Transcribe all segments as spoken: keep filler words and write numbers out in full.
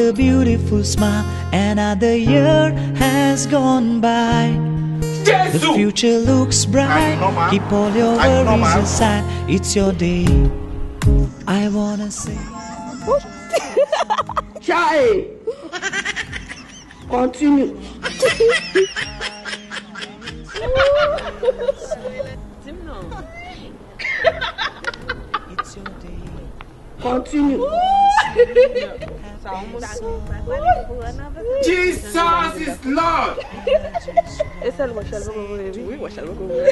A beautiful smile, another year has gone by. The future looks bright. Keep all your worries inside. It's your day. I wanna say. Chae! Continue. Continue. Jesus is Lord. E sèl Wachal poko voye wi. Wi, Wachal poko voye.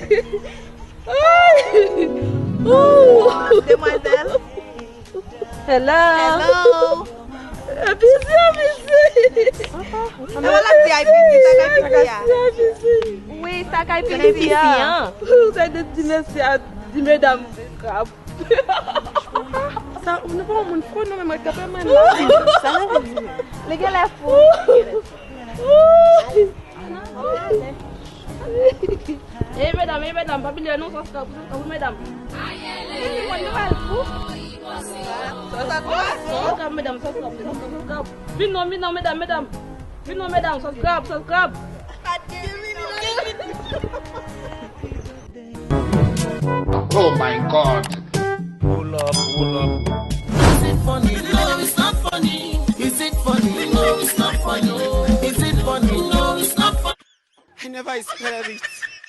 Demwazèl. Hello. Hello. Apisi, apisi. E wala di apisi, sa ka apisi a. Apisi. Wi, sa ka apisi a. Ou sa de di mèsi a di medam krab. Sa nou pa moun fou nou menm ak kapè man la. Sa nou. Li gen lè fou. Ey medam, ey medam, pa bliye non, sòs krab, sòs krab wi medam. Sòs krab medam, sòs krab, sòs krab, sòs krab. Vin non, vin non medam, medam. Vin non medam, sòs krab, sòs krab. Oh my God. Pull up, pull up. Is it funny? No, it's not funny. Is it funny? No, it's not funny. Is it funny? No, it's not funny. I never expected it.